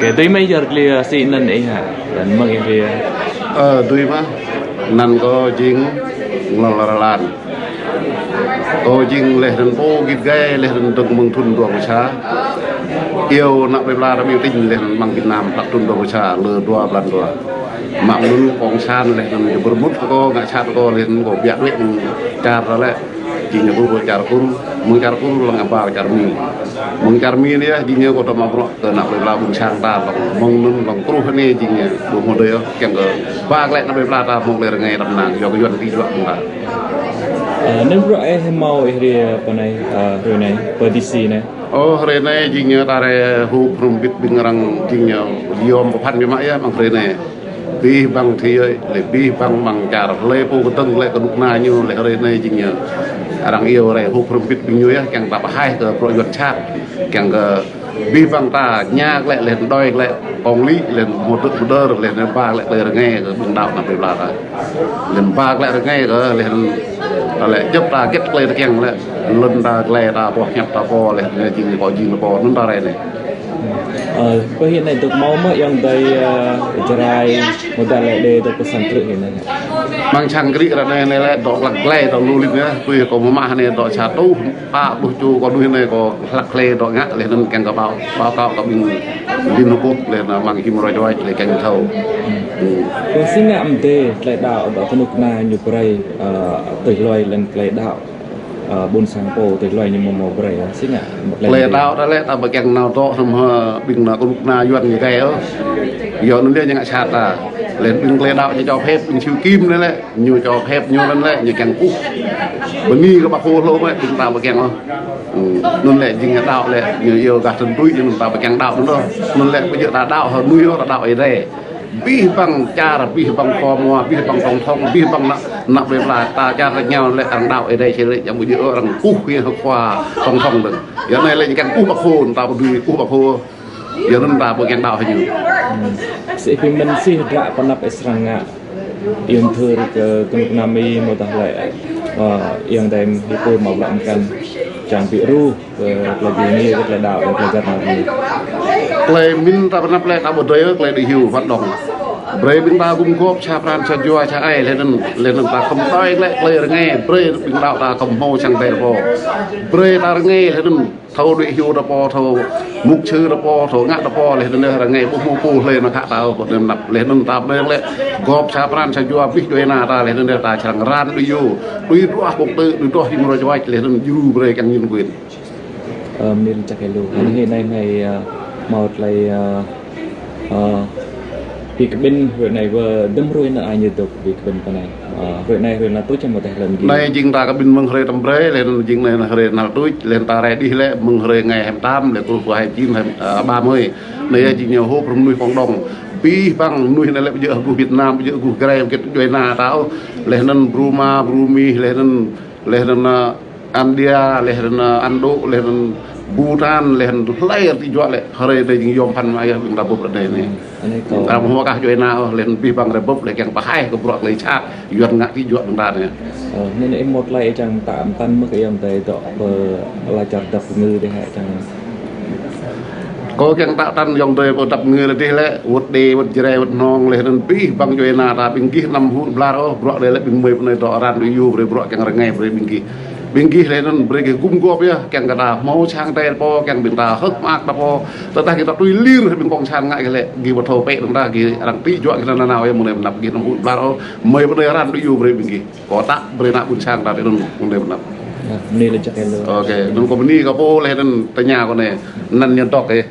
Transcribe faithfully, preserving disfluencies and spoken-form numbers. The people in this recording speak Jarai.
Kơ tui mơ̆ yơr kli si anăn ih hă, anăn mơ̆ng ih kli. Ơ, tui mơ̆, anăn kâo jing Ngol Ralan. Kâo jing leh anăn pô git gai leh anăn dơ̆ng mơ̆ng thŭn dua pluh sa. Iâu ană plei pla răm iâu tĭng leh anăn mơ̆ng Việt Nam hlăk thŭn dua pluh sa, lơ dua blan dua. Mă mơ̆ng anŭn cộng sản leh anăn ñu pơrơmut kơ kâo, ngă sat kơ kâo leh anăn kâo biă đuaĭ mơ̆ng čar ta lĕ. Jing ñu kơ čar Kur, mơ̆ng čar Kur lăng ƀă čar Mi. Mơ̆ng čar Mi anai yơh, jing ñu kơ tơma bruă kơ ană plei pla ƀuôn sang ta lăng mơ̆ng anŭn lăng truh anai jing ñu ƀu hmâo dơi ôh, kiăng kơ ƀă glaĭ ană plei pla ta hmâo glaĭ rơngai răm năng, yua kơ Yuăn kơtư̆ juă mơ̆ng ta. Ơ, anŭn bruă ih hmâo ih rai pơ anai, ơ, hrơi anai, pơ D C anai. Ơ, hrơi anai jing ñu ta rai hŭp hrŏm bĭt ƀing arăng jing ñu yom pơphan biă mă yơh mơ̆ng hrơi anai. Abih bang thế giới, lĕ abih bang mơ̆ng čar, lĕ pô kơdơ̆ng, lĕ kơnuk kơna ñu, lĕ hrơi anai jing ñu. Arăng iâu rai hŭp hrŏm bĭt ƀing ñu yơh, kiăng ta pơhaih kơ bruă Yuăn sat, kiăng kơ abih bang ta ñă glaĭ lĕ đuaĭ glaĭ công lý, lĕ hmâo tŭ hmâo dơr, lĕ anai ƀă glaĭ glaĭ rơngai kơ ƀing đaŏ ană plei pla ta. Lĕ ƀă glaĭ rơngai kơ, lĕ, lĕ djŏp ta hơget glaĭ ta kiăng lĕ, lŏn ta glaĭ ta pô, hiăp ta pô, lĕ anai jing pô jing pô, anŭn ta rai anai. Ơ, pơ hĭ anai dŏ hmâo mơ̆ ayŏng adơi, ơ, Jrai, mơ̆ đa lĕ đe dŏ pơ sang krư̆ hĭ anai. Mơ̆ng sang krư̆ ră anai anai lĕ dŏ hlăk hlơi dŏ lu lin yơh, tui kâo mơ̆ mă anai dŏ sa rơtuh pă pluh čô kơ mơnuih anai kâo hlăk hlơi dŏ ngă leh anŭn kiăng kơ báo, báo cáo kơ ƀing Liên Hợp Quốc leh anŭn mơ̆ng Human Rights Watch lĕ kiăng thâo. Ơ, si ngă mơ̆ đe tơlơi đaŏ dŏ kơnuk kơna ñu brơi, ơ, tơlơi lŏn tơlơi đaŏ. Ơ, ƀuôn sang pô tơlơi ñu mơ̆ mơ̆ brơi, ơ, si ngă. Tơlơi đaŏ ta lĕ ta ƀu kiăng nao dŏ hrŏm hơ ƀing ană kơnuk kơna Yuăn ñu gai ôh. Yua anŭn lĕ ñu ngă sat ta. Lĕ ƀing tơlơi đaŏ ñu čô phép, ƀing Siu Kim anai lĕ, ñu čô phép ñu anŭn lĕ, ñu kiăng kơkuh. Bơni kơ Bác Hồ hlô mơ̆, ƀing ta ƀu kiăng ôh. Ơ, anŭn lĕ jing ñu đaŏ lĕ, ñu iâu gah tơntrui, ñu anŭn ta ƀu kiăng đaŏ anŭn ôh. Anŭn lĕ ƀu djơ̆ ta đaŏ hơnuih ôh, ta đaŏ Ơi Adai. Abih bang čar, abih bang khua mua, abih bang tổng thống, abih bang ană, ană plei pla, ta čar ta ñu lĕ arăng đaŏ Ơi Adai sĭt lĕ, čang ƀu djơ̆ ôh arăng kơkuh hĭ hơkhua tổng thống dơ̆ng. Yua anai lĕ ñu kiăng kơkuh Bác Hồ, ta ƀu dưi kơkuh Bác Hồ. Yua anŭn ta ƀu kiăng đaŏ hĭ ñu. Ơ, si pơmĭn si hơdră pơanăp ih srăng ngă. Iâu thư kơ kơnuk kơna Mi mơ̆ đa lĕ, ơ, ayŏng adơi hĭ pô mă bruă mơkăn čang ƀu ruh. Kơ tơlơi ƀing ñu, kơ tơlơi đaŏ, kơ tơlơi găt mă ƀing ñu. Tơlơi pơmĭn ta pơanăp lĕ ta ƀu dơi, tơlơi đĭ hyu wơ̆t dŏng. Brơi ƀing ta gum gŏp sa pran sa jua sa ai leh anŭn, leh anŭn ta khŏm tơlơi lĕ tơlơi rơngai, brơi ƀing đaŏ ta khŏm hmâo sang Adai pô. Brơi ta rơngai leh anŭn thâo đĭ hyu ta pô, thâo mŭk sư ta pô, thâo ngă ta pô, leh anŭn rơngai ƀu hmâo pô hlơi nao khă ta ôh, kơ tơlơi pơanăp. Leh anŭn ta brơi lĕ gŏp sa pran sa jua abih djuai ania ta, leh anŭn ta srăng ran đĭ hyu, đuaĭ ruah kơkuh tơ̆, đuaĭ ruah Human Rights Watch, leh anŭn djru brơi kiăng ñu quyền. Ơ, mơ̆ng anai lĕ čak ih lu. Anai hĭ anai, anai, ơ, hmâo tơlơi, ơ, ơ, bi kơƀĭn hrơi anai wơ̆t dŭm hrơi anŭn ai ñu dŏ bi kơƀĭn pơ anai. Ơ, hrơi anai hrơi anăl tuč mơ̆ tơlơi lŏn gih. Anai jing ta kơƀĭn mơ̆ng hrơi tơm brơi, leh anŭn jing anai hrơi anăl tuč, leh anŭn ta rai đih lĕ mơ̆ng hrơi ngày hai mươi tám, lĕ truh pơ hai mươi chín, hai, ơ, ba mươi. Anai jing ñu họp mơnuih cộng đồng. Abih bang mơnuih anai lĕ ƀu djơ̆ gŭ Việt Nam, ƀu djơ̆ gŭ Jrai, ƀu djơ̆ djuai ania ta ôh. Leh anŭn Burma, Burmese, leh anŭn, leh anŭn, ơ, India, leh anŭn, ơ, Ấn Độ, leh anŭn Bhutan, leh anŭn hlơi ti juă lĕ, hrơi anai jing yom pơphan mă yơh ƀing ta bưp ră anai anai. Anai kâo. Arăng hmâo kah djuai ania ôh, leh anŭn abih bang rai bưp lĕ kiăng pơhaih kơ bruă tơlơi sat, Yuăn ngă ti juă ƀing ta anai. Ơ, anai anai mơ̆ tơlơi čang ta mơkăn mơ̆ kơ ayŏng adơi dŏ pơ ala čar dăp ngư dih hă čang. Kâo kiăng tă tăn ayŏng adơi pơ dăp ngư dih lĕ, wơ̆t đe, wơ̆t Jrai, wơ̆t Hnong, leh anŭn abih bang djuai ania ta ƀing gih anăm huĭ blar ôh, bruă anai lĕ ƀing mơi pơ anai dŏ ran đĭ hyu brơi bruă kiăng rơngai brơi ƀing gih. Ƀing gih leh anŭn brơi gih gum gŏp yơh, kiăng kơ ta hmâo sang Adai pô, kiăng ƀing ta hơ̆k mơak ta pô. Tơdah gih ta tui lir ƀing cộng sản ngă gih lĕ, gih ƀu thâo pĕ ƀing ta, gih arăng ti juă gih nanao yơh, mơ̆ng anai pơanăp gih anăm huĭ blar ôh, mơi pơ anai ran đĭ hyu brơi ƀing gih. Kâo tă brơi ană ƀuôn sang ta anŭn mơ̆ng anai pơanăp. Ơ, anai lĕ čak ih lu. Ôkê, anŭn kâo bơni kơ pô leh anŭn tơña kâo anai, anăn ñu dŏ ih.